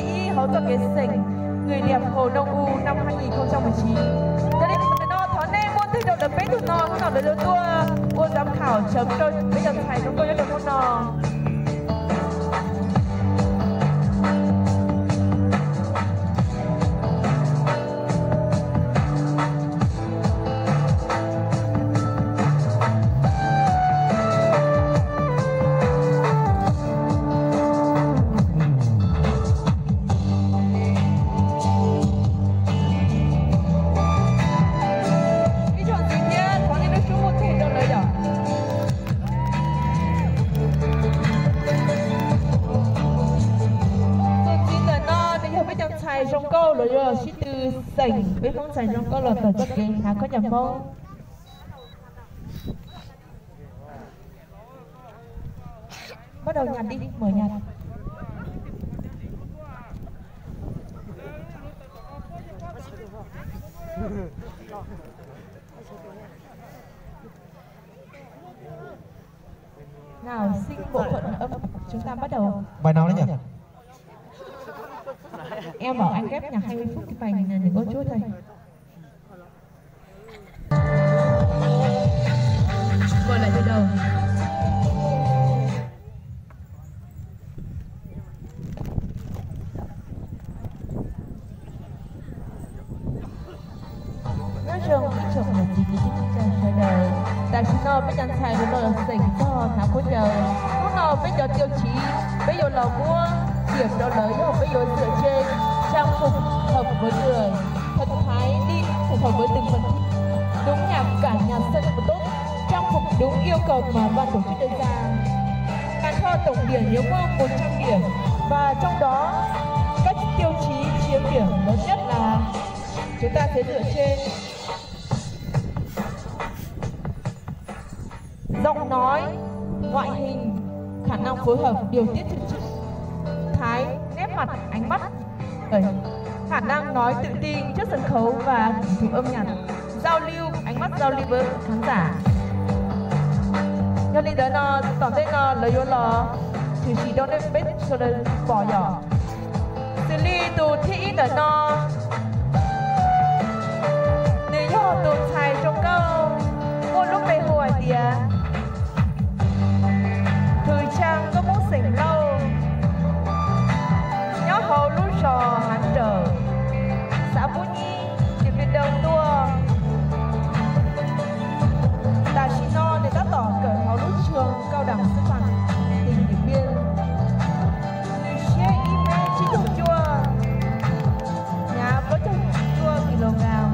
ib hauv txoj kev xeem Người Đẹp Hồ Đông U năm hai nghìn không trăm mười chín. Yog li ntawm no thov nej muaj tig rau lawv peb tug no, hnub no lawv yuav tuaj ua giám khảo chấm rau peb cov ntxhais zoo nkauj nyob rau hnub no. Ib zaug ntxiv thiab, thov nej lub suab muaj tig rau lawv yom. Tus ntxiv ntawm no nws yog peb cov ntxhais zoo nkauj los yuav sib tw xeem peb Hmoob ntxhais zoo nkauj los tawm txoj kev hnav khaub ncaws Hmoob. Bắt đầu nhặt đi, mở nhặt. Nào, xin bộ phận âm, chúng ta bắt đầu. Bài nào đấy nhỉ? Em bảo anh ghép nhạc hai mươi phút cái bài này là đừng có chuốt thôi. Mở lại từ đầu. Nyob zoo ib tsoom niam txiv kwv tij neej tsa sawv daws, tam sim no peb cov ntxhais los xeem txog hnav khaub ncaws. Hnub no peb cov tiêu chí peb yuav los muab kiểm rau lawv yog peb yuav dựa trên trang phục hợp với người, thần thái đi phù hợp với từng phần thi, đúng nhạc cả nhạc sân khấu tốt, trang phục đúng yêu cầu mà ban tổ chức đề ra. Bàn đo tổng điểm nếu có một trăm điểm, và trong đó các tiêu chí chiếm điểm lớn nhất là chúng ta sẽ dựa trên giọng nói, ngoại hình, khả năng phối hợp, điều tiết chương trình, thái, nét mặt, ánh mắt, khả năng nói tự tin trước sân khấu và thủ âm nhạc, giao lưu, ánh mắt giao lưu với khán giả. Yog li ntawd no tom ntej no lawv yuav los chwm sim rau nej peb sawv daws pom yom. Xws li tus thib ib ntawm no, nws yog tus ntxhais zoo nkauj muaj lub npe hu hais tias Thùy Trang, nkauj Hmoob xeem Lauj, nyob hauv lub zos Hav Rawm, xã Pub Nyib, huyện Điện Biên Đông tuaj. Tam sim no nws tab tom kawm hauv lub trường Cao đẳng Sư phạm tỉnh Điện Biên. Nws siab ib mev tsib caug cuaj, hnav plaub caug cuaj kilogram.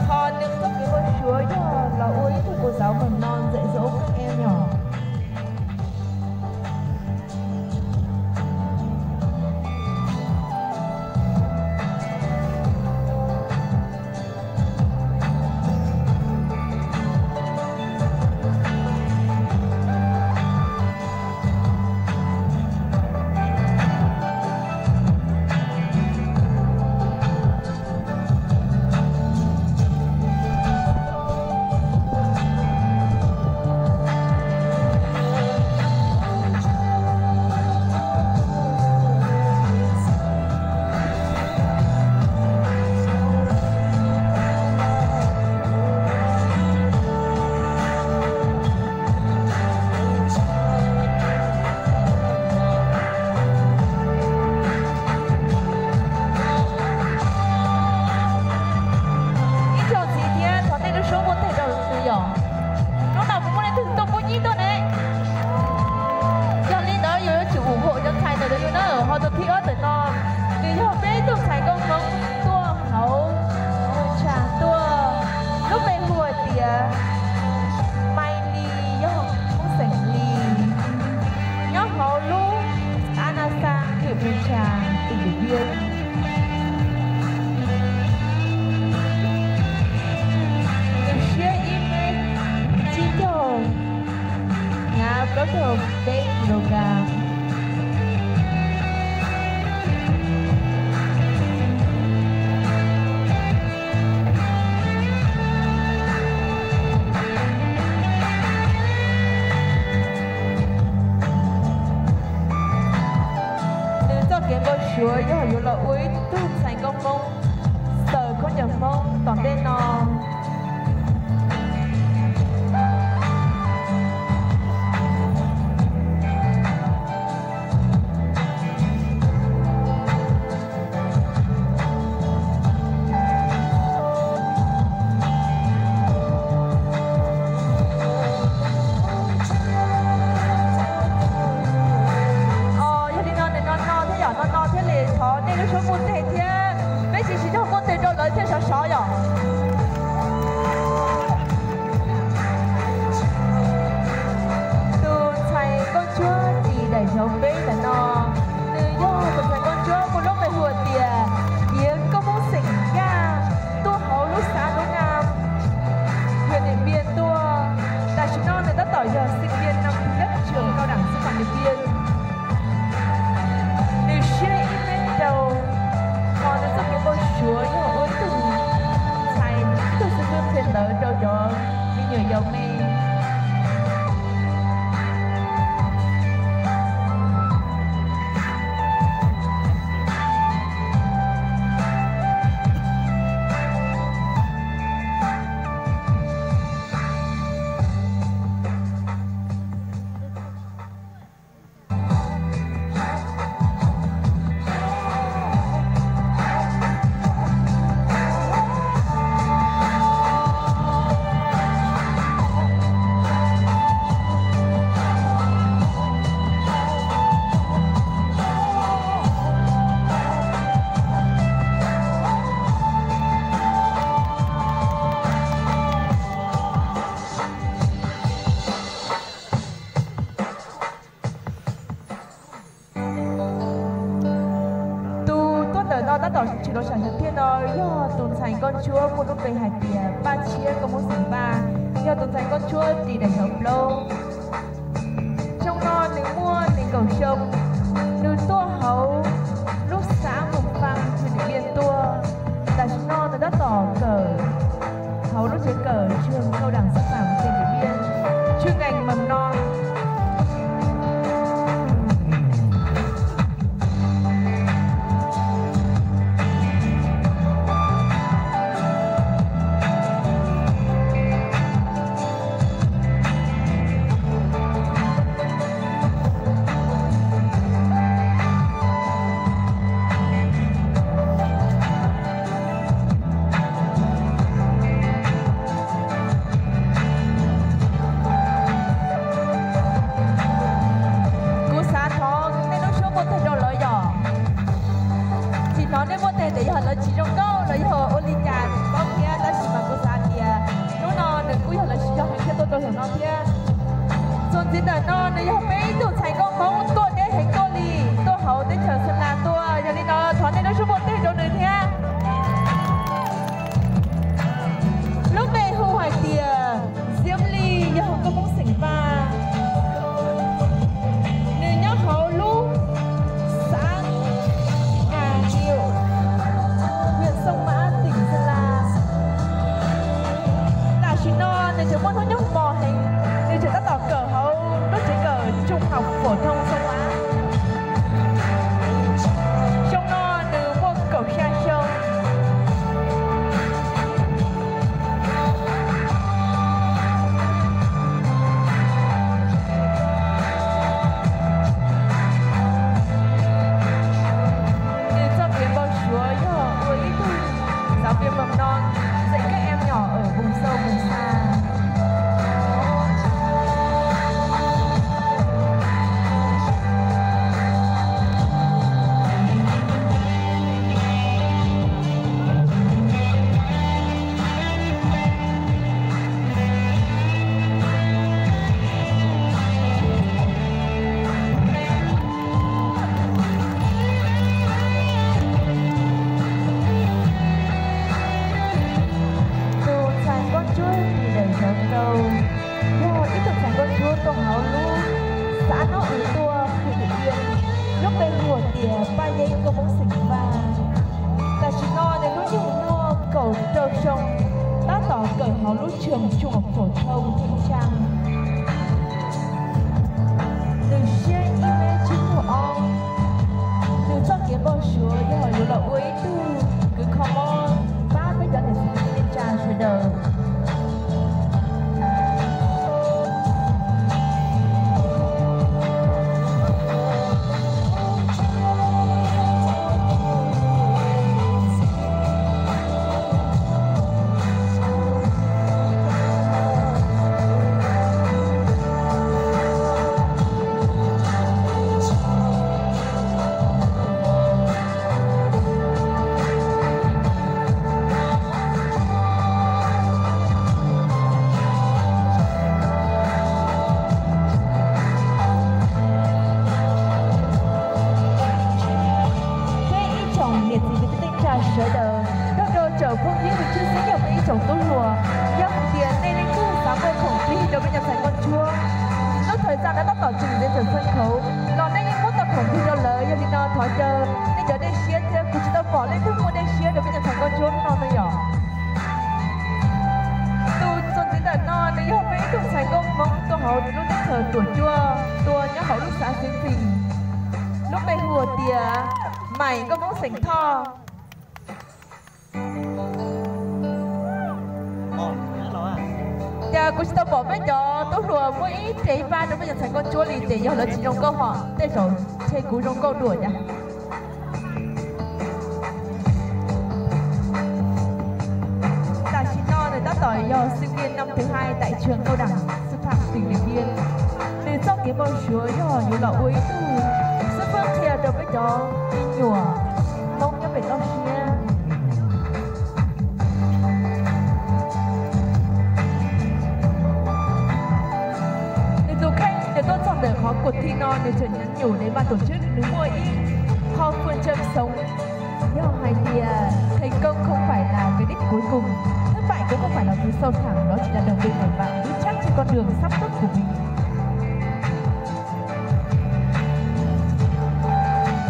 Ho nws txoj kev npau suav yog los ua ib tug cô giáo mầm non dạy dỗ các em nhỏ. Ib zaug ntxiv thiab, thov nej lub suab muaj tig rau nws yom. Hnub no kuv muaj leej twg tuaj Pub Nyib tuaj ne? Yog li ntawd yus yuav tsum ủng hộ cov ntxhais ntawm yus na. Ho tus thib ob ntawm no, nws yog peb tug ntxhais nkauj Hmoob tuaj hauv Mường Chà tuaj, lub npe hu hais tias Mai Lis, yog Hmoob xeem Lis, nyob hauv lub xã Na Sang, huyện Mường Chà, tỉnh Điện Biên. Nws siab ib mev tsib caug, hnav plaub caug peb kilogram. Nws txoj kev npau suav Yuav yog yuav los ua ib tug ntxhais nkauj Hmoob, xaws khaub ncaws Hmoob tom ntej no. Yog li no nws no no thiab yom, no no thiaj li thov nej lub suab muaj teg thiab, peb tsis sib zog muaj teg rau lawv thiaj sov sov yom. Tus ntxhais nkauj ntsuab ris daim zauv peb ntawm no, nws yog tus ntxhais nkauj ntsuab muaj lub npe hu tias Kiav Nkauj Hmoob xeem Yaj, tuaj hauv lub xav lub na, huyện Điện Biên tuaj. Tam sim no nws tab tom yog sinh viên năm nhất trường cao đẳng sư phạm Điện Biên. Nws siab ib mev rau, hos nws txoj kev npau suav yog ua ib tug ntxhais, ib tug xib hwb qhia ntawv rau cov me nyuam yaus me. Tus tuaj ntawm no tab tom tsis los sam hwm thiab no yog tus ntxhais nkauj ntsuab muaj lub npe hais tias Paj Tshiab Nkauj Hmoob xeem Vaj, yog tus ntxhais nkauj ntsuab ris daim zauv plaub. Xyoo no nws muaj nees nkaum xyoo, nws tuaj hauv lub xav Mường Phăng huyện Điện Biên tuaj. Tam sim no nws tab tom kawm hauv lub tsev kawm trường cao đẳng sư phạm tỉnh Điện Biên, chuyên ngành mầm non. Kuv xav thov nej lub suab muaj teg rau lawv yom. Tsis hnov nej muaj teg tias yog lawv tsis zoo nkauj los yog ua li cas tsis paub thiab, tab sis mas kuv xav tias hnub no nws kuj yog lawv sib zog heev thiab tuaj rau zaum no thiab. Txuas ntxiv ntawm no nws yog peb ib tug ntxhais nkauj Hmoob tuaj deb heev tuaj li, tuaj hauv teb chaws Sơn La tuaj, yog li no thov nej lub suab muaj teg rau nws thiab. Lub npe hu hais tias Diễm Ly, yog nkauj Hmoob xeem Vaj. Nws nyob hauv lub xã Ngà Kiệu, huyện Sông Mã, tỉnh Sơn La. Tam sim no nws tseem muaj hnub nyoog mos heev, nws tseem tab tom kawm hauv lub tsev kawm trung học phổ thông Sông Mã. Xyoo no nws muaj kaum xya xyoo. Nws txoj kev npau suav yog ua ib tug giáo viên mầm non, dạy các em nhỏ ở vùng sâu vùng xa. Tus ntxhais nkauj ntsuab ris daim zauv rau, yog ib tug ntxhais nkauj ntsuab tuaj hauv lub xã Nab Ư tuaj, huyện Điện Biên, lub npe hu tias Paj Yeeb, nkauj Hmoob xeem Vaj. Tam sim no nws hnub nyoog muaj kaum rau xyoo, tab tom kawm hauv lub trường trung học phổ thông Thanh Trang. Nws siab ib mev tsib caug ob, nws txoj Npauj Suav yog yuav los ua ib tug kws kho mob pab peb cov niam txiv kwv tij neej tsa sawv daws. Peb ib tsoom niam txiv kwv tij neej tsa sawv daws, nrog rau tsoom phooj ywg tshwj xeeb yog peb ib tsoom tub hluas, yog hais tias nej leej twg xav muaj khoom plig rau peb cov ntxhais nkauj ntsuab, lub thawj xav no tab tom tseem ntxiv ntawm sân khấu los nej yeej muab tau khoom plig rau lawv. Yog li no thov caw nej cov dej siab thiab, kuv tsis tau pom leej twg muaj dej siab rau peb cov ntxhais nkauj ntsuab no no yom. Tus txuas ntxiv ntawm no nws yog peb ib tug ntxhais nkauj Hmoob tuaj hauv lub teb chaws Tuam Cuaj tuaj nyob hauv lub xav Xeev Fim, lub npe hu tias Maim nkauj Hmoob xeem Thoj. Cas kuv tsis tau pom peb cov tub hluas muaj ib re ib pab rau peb cov ntxhais nkauj ntsuab li, ces yog lawv tsis zoo nkauj hos tej zaum tshe kuv zoo nkauj dua cas. Tam sim no nws tab tom yog sinh viên năm thứ hai tại trường Cao đẳng Sư phạm tỉnh Điện Biên. Nws txoj kev npau suav yog yuav los ua ib tug xwb fab qhia rau peb cov me nyuam Hmoob nyob pem toj siab. Nws tus kheej nws tuaj txog ntawm qhov cuộc thi no nws tseem nhắn nhủ đến ban tổ chức, nws muaj ib qho phương châm sống, yog hais tias thành công không phải là cái đích cuối cùng, thất bại cũng không phải là từ sâu thẳm, đó chỉ là đầu tiên của bạn vững chắc trên con đường sắp bước của mình.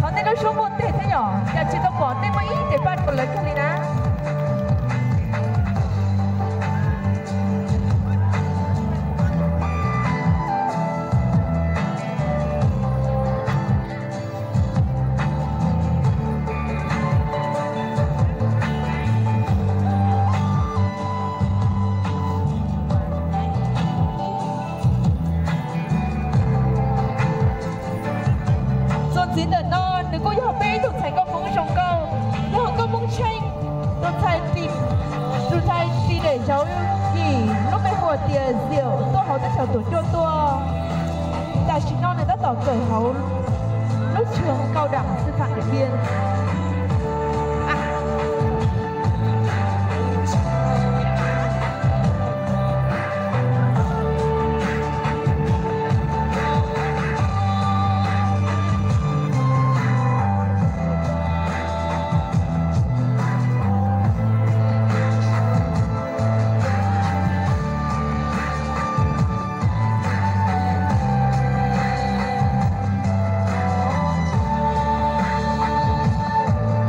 Thov nej lub suab muaj teg thiab yom, cas tsis tau pom nej muaj ib re paj rau lawv kiag li na. Txuas ntxiv ntawm no nws kuj yog peb ib tug ntxhais nkauj Hmoob zoo nkauj, yog nkauj Hmoob Tsheej, tus ntxhais tim, tus ntxhais tim daim zauv yim lub npe hu tias Diaum tuaj hauv teb chaws Tuam Cuaj tuaj. Tam sim no nws tab tom kawm hauv lub trường Cao đẳng Sư phạm Điện Biên.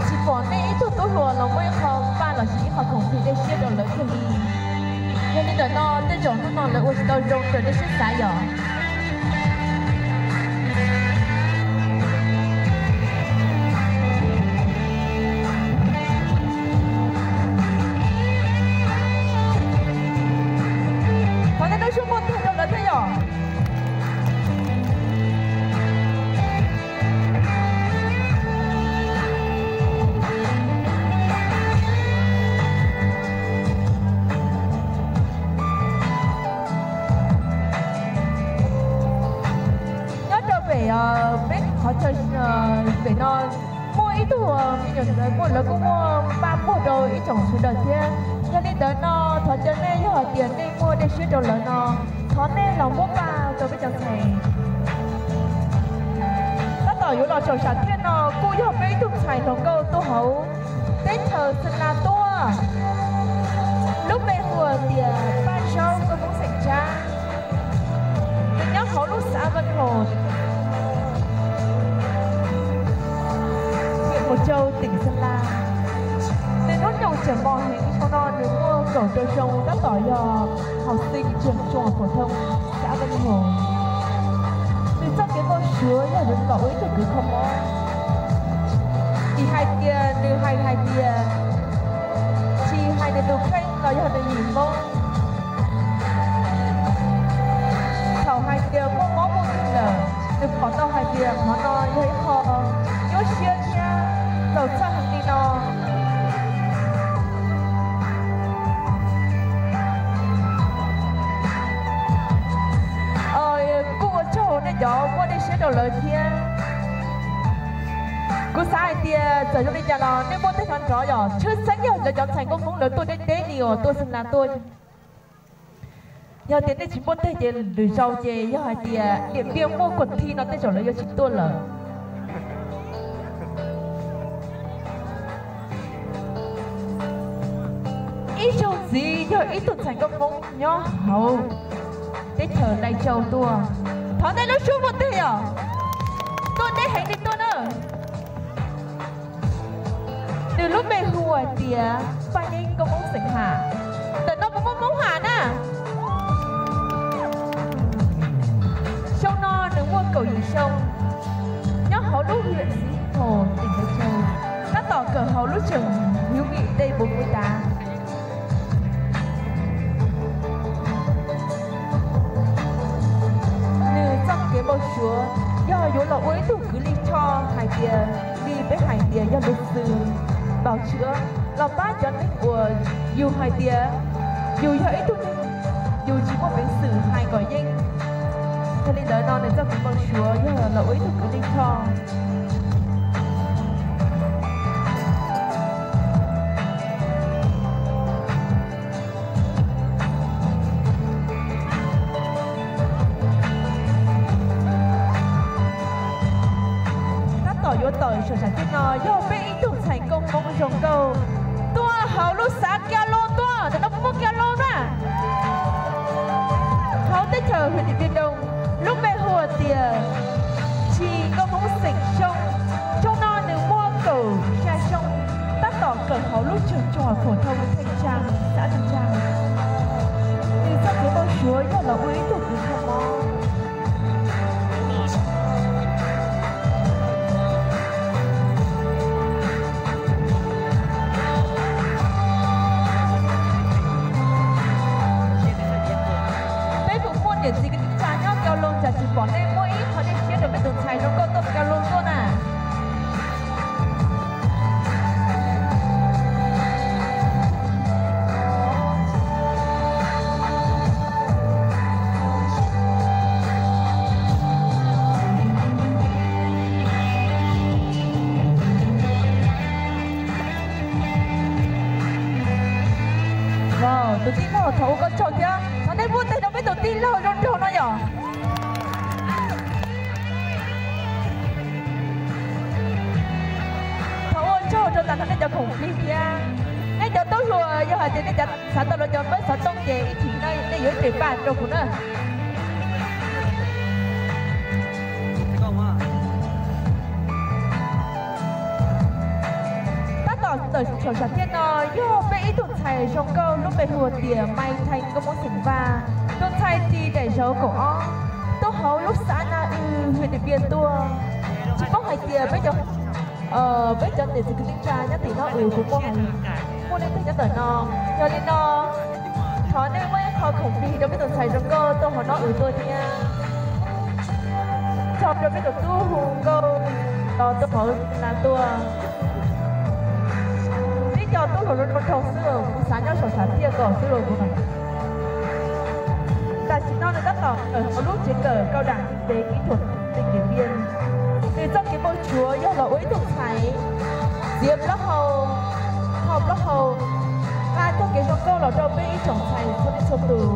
Tsis pom nej ib tug tub hluas los muaj ib qho paj lossis ib qho khoom plig dej siab rau lawv kiag li. Yog li ntawm no tej zaum hnub no lawv ua tsis tau zoo raws nej siab xav yom. Thov nej lub suab muaj teg rau lawv thiab yom. Nyob rau pem, peb qhov chaw pem no muaj ib tug me nyuam ntawd muaj, lawv kuj muaj paj puag rau ib tsoom sawv daws thiab. Yog li ntawd no thov caw nej, yog hais tias nej muaj dej siab rau lawv no, thov nej los muab paj rau peb cov ntxhais. Tab tom yuav los saum sam thiaj no kuj yog peb ib tug ntxhais hluas nkauj tuaj hauv teb chaws Xeem Las tuaj, lub npe hu tias Paj Zaub, nkauj Hmoob xeem Tsab. Nws nyob hauv lub xã Vân Hồ, huyện Mộc Châu, tỉnh Sơn La. Nws hnub nyoog tseem mos heev, zaum no nws muaj kaum rau xyoo, tab tom yog học sinh trường trung học phổ thông xã Vân Hồ. Nws txoj kev npau suav yog yuav los ua ib tug kws kho mob. Tsis hais tias nws hais hais tias tsis hais nws tus kheej los yog nws yim Hmoob. Thaum hais tias muaj mob muaj nkeeg lawm, nws pom tau hais tias qhov no yog ib qho nyuaj siab thiab txaus txhawj heev li no. Kuj ua tsaug nej cov muaj dej siab rau lawv thiab. Kuv xav hais tias txawm zoo li cas los nej muaj tej nrov nrov yom, tshwj xeeb yog lawv cov ntxhais nkauj Hmoob lawv tuaj deb deb li uas tuaj Xeem Las tuaj. Yog tias nej tsis muaj teg ces lwm zaus ces yog hais tias Diam Npiaj muaj kuam thi no tej zaum lawv yuav tsis tuaj lawm. Ib zaug ntxiv yog ib tug ntxhais nkauj Hmoob nyob hauv teb chaws Lai Châu tuaj. Thov nej lub suab muaj teg yom, tuaj deb heev li tuaj na. Nws lub npe hu hais tias Paj Yeeb nkauj Hmoob xeem Ham. Ntawm no puas muaj Hmoob Ham na? Xyoo no nws muaj kaum yim xyoo, nyob hauv lub hwm Xeev Khuam, tỉnh Lai Châu, tab tom kawm hauv lub trường hữu nghị Tây Buôn Mui Tá. Nws txoj kev npau suav yog yuav los ua ib tug kwv Lis Tsho hais tias li peb hais tias yog luật sư, bảo chữa, los pab cov neeg uas yus hais tias yus yog ib tug neeg yus tsis muaj peev xwm hais kom yeej. Yog li ntawd no nws txoj kev npau suav yog los ua ib tug kwv Lis Tsho. Tab tom yuav tawm saum sam thiaj no yog peb ib tug ntxhais nkauj Hmoob zoo nkauj tuaj hauv lub xav Ka Loo tuaj, ntawm no puas muaj Ka Loo na? Hauv teb chaws hwm Điện Biên Đông, lub npe hu tias Tshis nkauj Hmoob xeem Xyooj. Xyoo no nws muaj kaum xya xyoo, tab tom kawm hauv lub trường trung học phổ thông Thanh Trang, xã Thanh Trang. Nws txoj kev npau suav yog los ua ib tug kws kho mob. Peb puas muaj niam txiv kwv tij neej tsa nyob Ka Loo tsam tsis pom nej muab ib qho dej siab rau peb tus ntxhais zoo nkauj tuaj Ka Loo tuaj na? Tus tij laug thov ua koj tsaug thiab, thov nej muab teg rau peb tus tij laug zoo nraug no yom. Thov ua tsaug rau tas no nej cov khoom plig thiab. Nej cov tub hluas yog hais tias nej xav tau lawv cov npawb xov tooj ces ib chim no nej yuav ib tes paj rau kuv na. Tab tom tawm saum sam thiaj no yog peb ib tug ntxhais zoo nkauj lub npe hu tias Mai Thanh nkauj Hmoob xeem Vaj, tus ntxhais ris daim zauv kaum ob, tuaj hauv lub xã Na Ư, huyện Điện Biên tuaj. Tsis paub hais tias peb cov, peb cov niam txiv kwv tij neej tsa nyob tim no uas puas muaj, muaj leej twg nyob ntawm no. Yog li no thov nej muab ib qho khoom plig rau peb tus ntxhais zoo nkauj tuaj hauv no uas tuaj thiab. Tsaug rau peb tus tub hu nkauj los tuaj hauv na tuaj. Tib co tub hluas zoo nraug xwb, kuv xav nyob saum sam thiaj kom xwb los kuv. Tam sim no nws tab tom kawm hauv lub tsev kawm Cao đẳng Kinh tế Kỹ thuật tỉnh Điện Biên. Nws txoj kev npau suav yog los ua ib tug ntxhais txiav plaub hau, kho plaub hau, qha txoj kev zoo nkauj los rau peb ib tsoom ntxhais txhua leej txhua tus.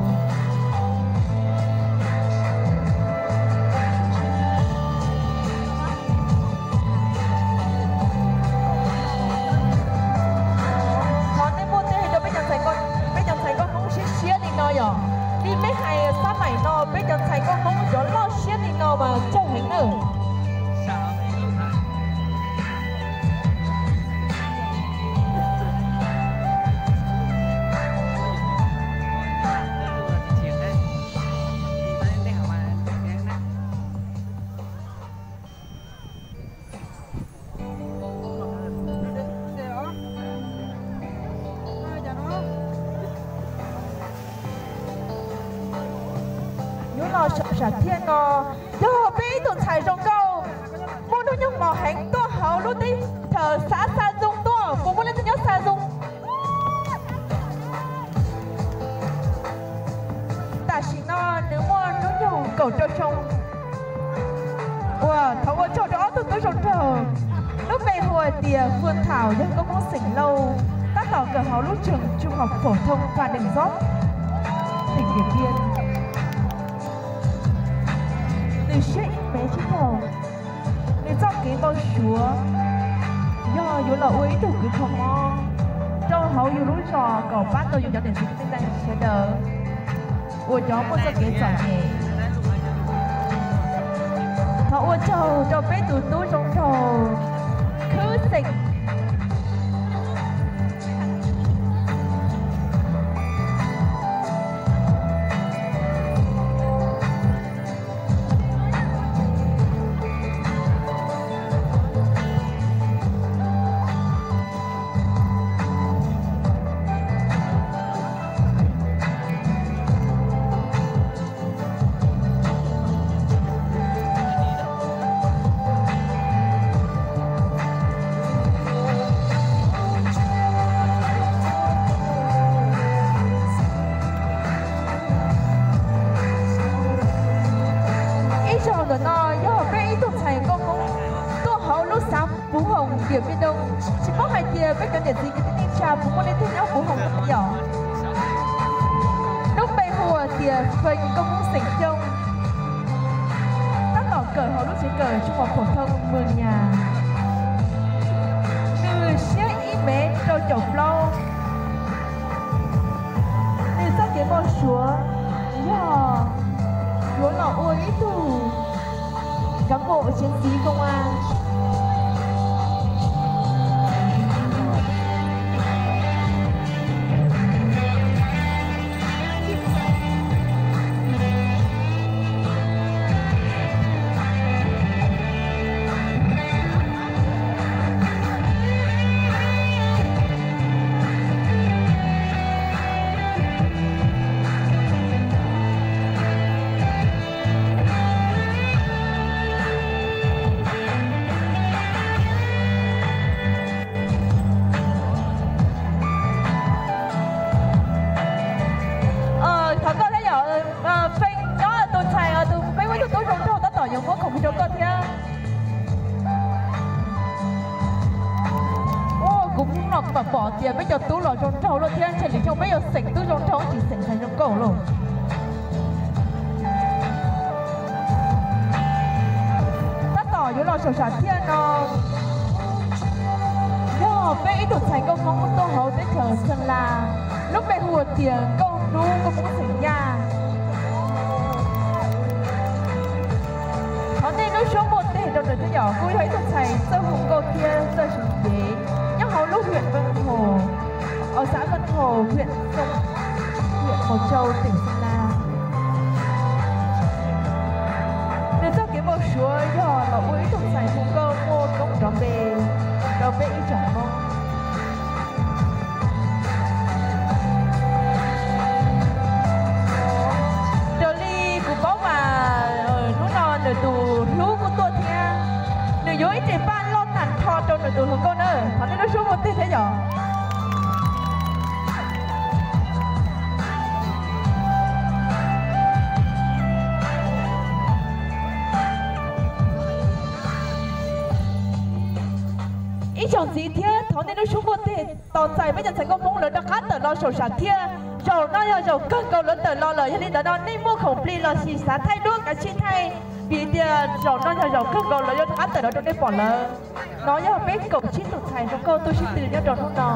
Thov nej muab teg rau peb cov ntxhais nkauj, peb cov ntxhais nkauj Hmoob siab siab li no yom. Li peb hais xab maim no peb cov ntxhais nkauj Hmoob cov loj siab li no mas tsaug heev nawb. Saum sam thiaj no yog peb ib tug ntxhais zoo nkauj, muaj hnub nyoog mos heev tuaj hauv lub teb chaws Xav Xa Zoo tuaj, puas muaj leej twg nyob Xa Zoo? Tam sim no nws muaj hnub nyoog kaum rau xyoo. Ua thov ua tsaug rau ob tug tub zoo nraug, lub npe hu hais tias Fwj Thaum, yog nkauj Hmoob xeem Lauj, tab tom kawm hauv lub trường trung học phổ thông Pha Dees Xob, tỉnh Điện Biên. Nws siab ib me tsis taug, nws txoj kev npau suav yog yuav los ua ib tug kws kho mob rau hauv yus lub zos kom pab tau yus cov niam txiv kwv tij neej tsa sawv daws uas cov muaj txoj kev txom nyem. Thov ua tsaug rau peb tus tub zoo nraug Khwb Xeem. Ib zaug ntawm no yog peb ib tug ntxhais nkauj Hmoob tuaj hauv lub xav Puv Hoom, Điện Biên Đông. Tsis paub hais tias peb cov niam txiv kwv tij neej tsa puas muaj leej twg nyob Puv Hoom li os? Lub npe hu tias Feej, nkauj Hmoob xeem Xyooj, tab tom kawm hauv lub tsev kawm trung học phổ thông Mường Nhà. Nws siab ib mev rau caum plaub. Nws txoj kev npau suav yog yuav los ua ib tug cán bộ chiến sĩ công an. Thov koj thiab yom, Feej nyob tus ntxhais tus peb muaj ib tug tub zoo nraug tab tom yuav muab khoom rau koj thiab. Kuv hnub no kuv mam pom tias peb cov tub los zoo nraug luaj thiab, ntshe lwm xyoo peb yuav xeem tub zoo nraug tsis xeem ntxhais zoo nkauj lauj. Tab tom yuav los saum sam thiaj no yog peb ib tug ntxhais nkauj Hmoob tuaj hauv teb chaws Xeem Las, lub npe hu tias Nkauj Hnub, nkauj Hmoob xeem Yaj. Thov nej lub suab npuaj teg rau nws thiab yom. Kuj yog ib tug ntxhais txawj hu nkauj thiab txawj siv cev, nyob hauv lub huyện Vân Hồ, ở xã Vân Hồ, huyện Sông, huyện Mộc Châu, tỉnh Sơn La. Nws txoj kev npau suav yog los ua ib tug ntxhais hu nkauj muaj koob nrov npe rau peb ib tsoom Hmoob. Raws li kuv paub mas hnub no nws tus hlub kuj tuaj thiab, nws yuav ib res paj loj tag nrho rau nws tus hluas nkauj na. Thov nej lub suab npuaj teg thiab yom. Ib zaug ntxiv thiab thov nej lub suab npuaj teg tos txais peb cov ntxhais nkauj Hmoob lawv rov qab tawm los saum sam thiaj. Zaum no yog zaum kawg nkaus lawv tawm los lawm, yog li ntawd no nej muaj khoom plig los sis xav thaij duab kav tsij thaij, vim tias zaum no yog zaum kawg nkaus lawv yuav rov qab tawm los rau nej pom lawv. No yog peb kaum tsib tus ntxhais zoo nkauj tuaj sib tw nyob rau hnub no.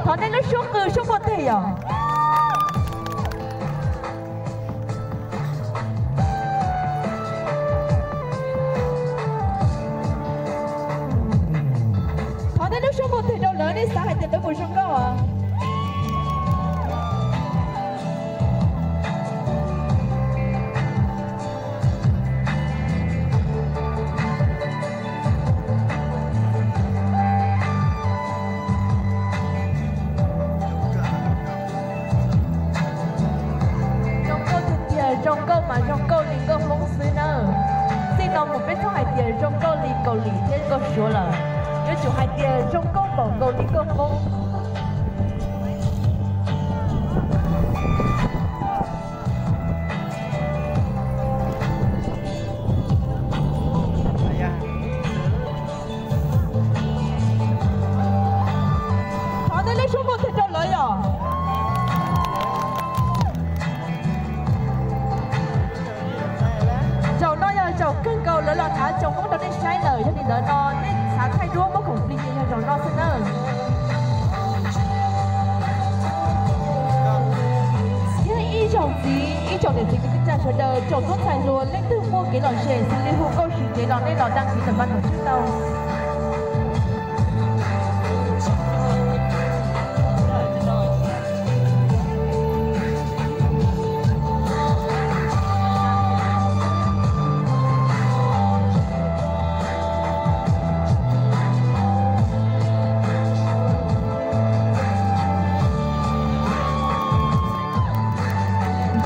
Thov nej lub suab qw suab npuaj teg yom. Thov nej lub suab npuaj teg rau lawv, nej xav hais tias lawv puas zoo nkauj os? yuav lawm. Yuav tsum hais tias zoo nkauj npaum nkaus li nkauj Hmoob. Thov nej lub suab muaj theem rau lawv yom. Zaum no yog zaum kawg nkaus lawv los thav tsoom Hmoob rau nej saib lawm, yog li ntawd no nej xav thaij duab muab khoom plig ces yog zaum no xwb nawb. Thiab ib zaug ntxiv, ib tsoom niam txiv kwv tij neej tsa sawv daws, tsoom tub ntxhais hluas leej twg muaj kev lom zem xws li hu nkauj sib cev los nej los đăng ký ntawm maj tau tsib tau.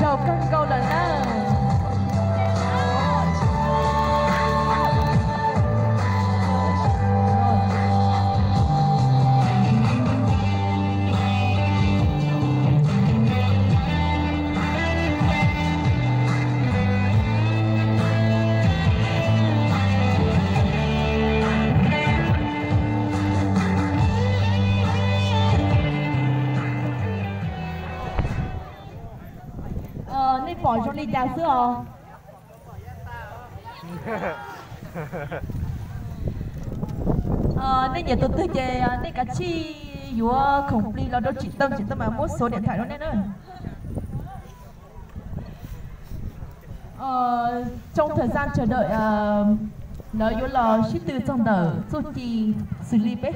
Zaum kawg nkaus lawm na. Nej pom zoo li cas xwb os? Nej nyiam tus twg ces nej kav tsij yuav khoom plig los rau tsim teej, tsim teej mas muab số điện thoại rau nej na. Trong thời gian chờ đợi, lawv yuav los sib tw txog ntawm txuj ci xws li peb